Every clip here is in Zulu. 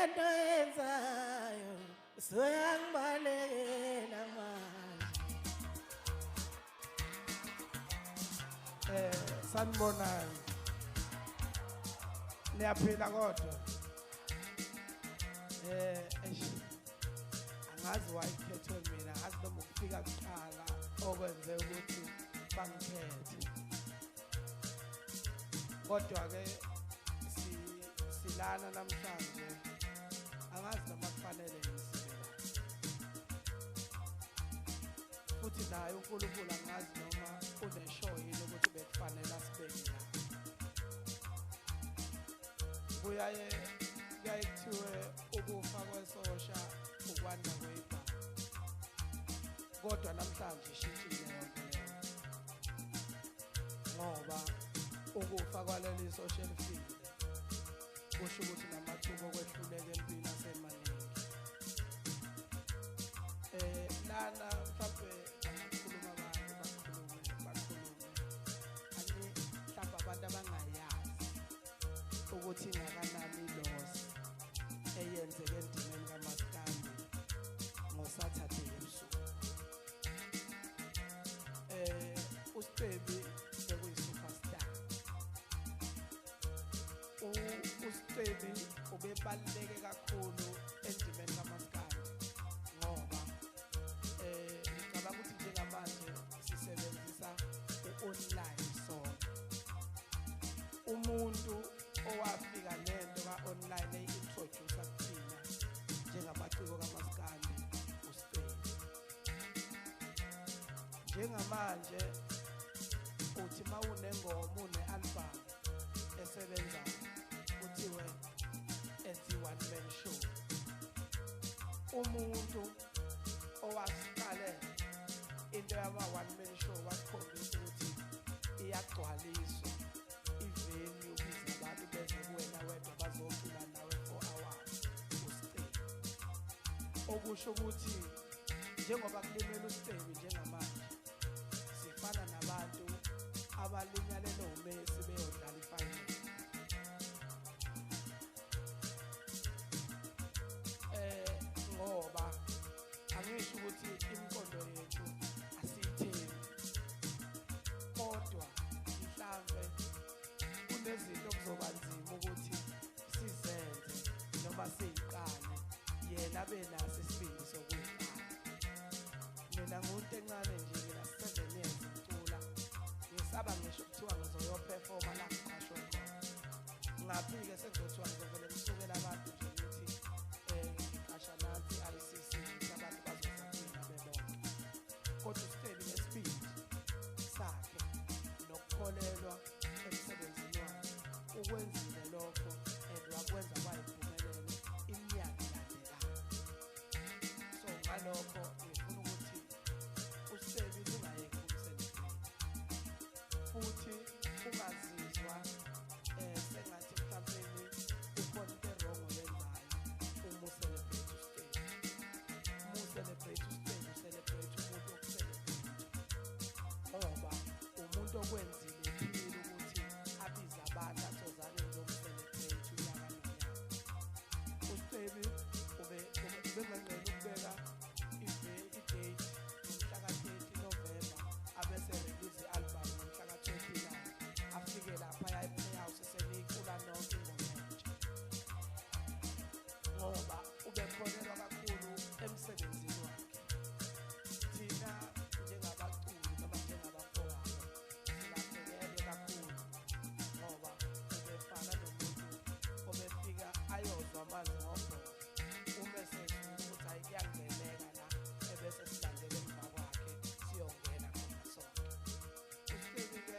Lento yenzayo usuyangibalekela manje. Sanibonani. Niyaphila kodwa? Eish. Angazi why kukhethwe mina, angazi noma ukufika kuqala okwenze ukuthi bangikhethe. Kodwa ke silana namhlanje, angazi noma kufanele ngisibe la. Futhi naye uNkulunkulu angazi noma uneshow yini ukuthi bekufanele asibeke la. Kuyaye kuthiwe ukufa kwesosha ukwanda kwebhasi. Kodwa namhlanje ishintshile yonke leyo. Ngoba ukufa kwaleli sosha elifile kusho ukuthi namathuba okwehluleka empini asemaningi. Lana mhlawumbe bangakhuluma abantu, bakhulume. Ani mhlawumbe abantu abangayazi ukuthi ingakanani loss eyenzeke endimeni kaMaskandi ngoSaturday ebusuku. UScebi bekuyi-superstar. UScebi ubebaluleke kakhulu endimeni kaMaskandi ngoba ngicabanga ukuthi njengamanje sisebenzisa u-online sonke. Umuntu owafika nento ka-online eyi-introduce kuthina njengamaciko kaMaskandi uScebi. Njengamanje uthi mawunengoma une-album esebenzayo kuthiwe enzi one man show. Umuntu owasiqale into yama one man show wasikhombisa ukuthi iyagcwaliswa i-venue, ubiza abantu beze kuwena wedwa bazocula nawe 4 hours uScebi. Okusho ukuthi njengoba kulimele uScebi njengamanje sifana nabantu abalinyalelwe uMessi beyodlala i-final. Ngoba angisho ukuthi imiqondo yethu asiyithembi, kodwa mhlambe kunezinto okuzoba nzima ukuthi sizenze noma siyiqale yena benaso isibindi sokuyiqala. Mina ngumuntu encane nje, ngina 7 years ngicula, ngisaba ngisho kuthiwa ngizoyoperforma la ngiqashwe khona. Ngaphike sekuzothiwa ngizovele ngisukele abantu nje ngithi ngiqasha nansi i-ICC ngithi abantu bazoza kumina bebonke. Kodwa uScebi nesibindi sakhe nokukholelwa emsebenzini wakhe ukwenzile lokho and wakwenza kwayimpumelelo iminyaka ilandelayo. So ngalokho ngifuna ukuthi uScebi ungayeki ukumcelebrate futhi ungazizwa sengathi mhlawumbe ukhona into e-wrong oyenzayo uma ucelebrate uScebi. Uma ucelebrate uScebi, ucelebrate umuntu okucelebrate, ngoba umuntu okwenzile ephila ukuthi abize abantu athi ozani ngizomcelebrate unyaka nonyaka. UScebi ubenganqeni ukubeka i-date ngomhla ka-30 November abese release i-album ngomhla ka-29, afike laphaya e-Playhouse seniyicula nonke ingoma entsha, ngoba ubekholelwa kakhulu emsebenzini wakhe. Thina njengabaculi noma njengabafowabo silahlekelwe kakhulu ngoba ubefana nomuntu obefika ayozwa amanzi ngobhoko, uma esezwile ukuthi hayi kuyangeneka la, ebese silandela emva kwakhe siyongena khona sonke. UScebi-ke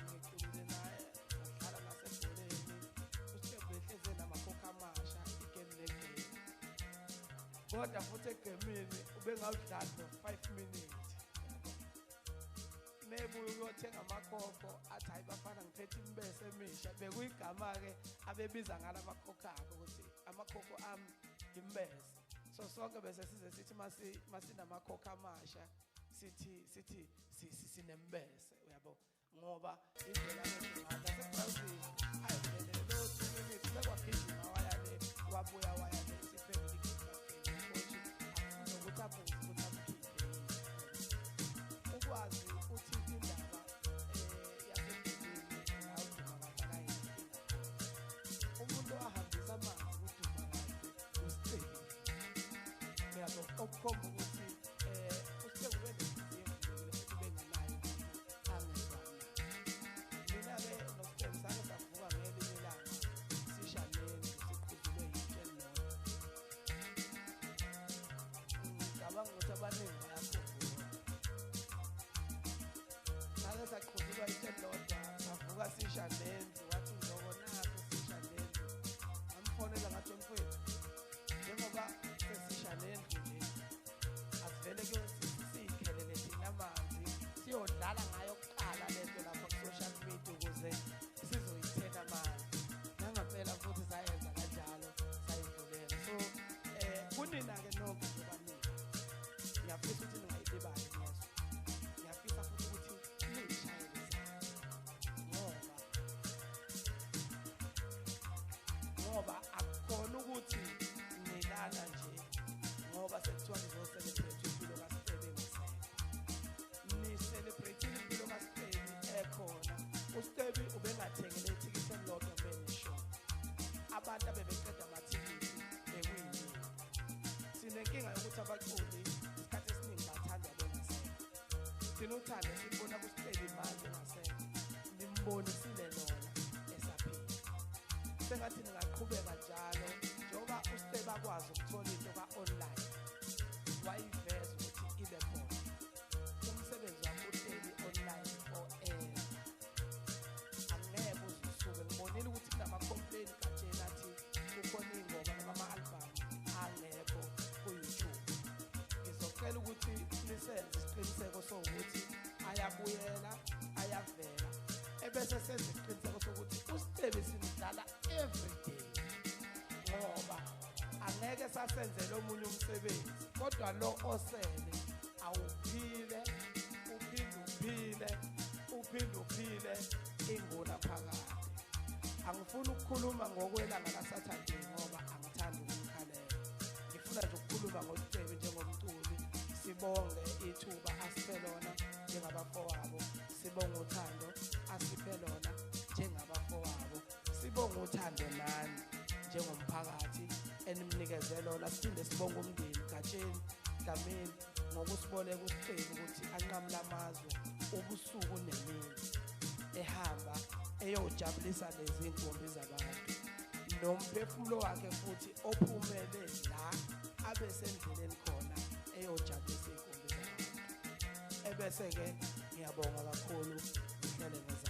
ngiculile naye, ngadlala nasebholeni. UScebi behlezi enamakhokho amasha igame negame, kodwa futhi egemini ubengawudlali no-5 minutes. Mebuye ukuyothenga amakhokho athi hayi bafana ngiphethe imibese emisha. Bekuyigama-ke abebiza ngala amakhokho akhe ukuthi amakhokho ami imbese. So sonke bese size sithi masinamakhokho amasha sithi sinembese, uyabo, ngoba indlela abesho ngayo nasebrawuzini ayivele lo 2 minutes bekwagijima waya le wabuya. Thina uthando sibona kuSicebi manje ngasekho, nimbonisile lona esaphila. Sengathi ningaqhubeka njalo njengoba uSicebi akwazi ukuthola into ka-online wayiveza ukuthi ibe khona. Umsebenzi wakho uhleli online forever, angeke uze usuke. Ngibonile ukuthi kunama-complaint Gatsheni athi kukhona iy'ngoma noma ama-album angekho ku-YouTube. Ngizocela ukuthi nisenze isiqiniseko sokuthi ayabuyela, ayavela, ebese senze isiqiniseko sokuthi uSicebi simdlala everyday, ngoba angeke sasenzele omunye umsebenzi kodwa lo osele awuphile, uphinde uphile, uphinde uphile inguna phakade. Angifuni ukukhuluma ngokwelanga laSaturday ngoba angithandi ukumkhalela. Ngifuna nje ukukhuluma ngoSicebi njengomculi. Sibonge ithuba asiphe lona njengabafowabo, sibonge uthando asiphe lona njengabafowabo, sibonge uthando nani njengomphakathi enimnikeze lona. Siphinde sibonge umndeni Gatsheni Dlamini ngokusiboleka uSicebi ukuthi anqamule amazwe ubusuku nemini, ehamba eyojabulisa lezi ntombi zabantu, nomphefumulo wakhe futhi ophumele la abe sendleleni khona eyojabulisa iy'nkumbi zabantu. Ebese-ke ngiyabonga kakhulu, ngihlele ngezansi.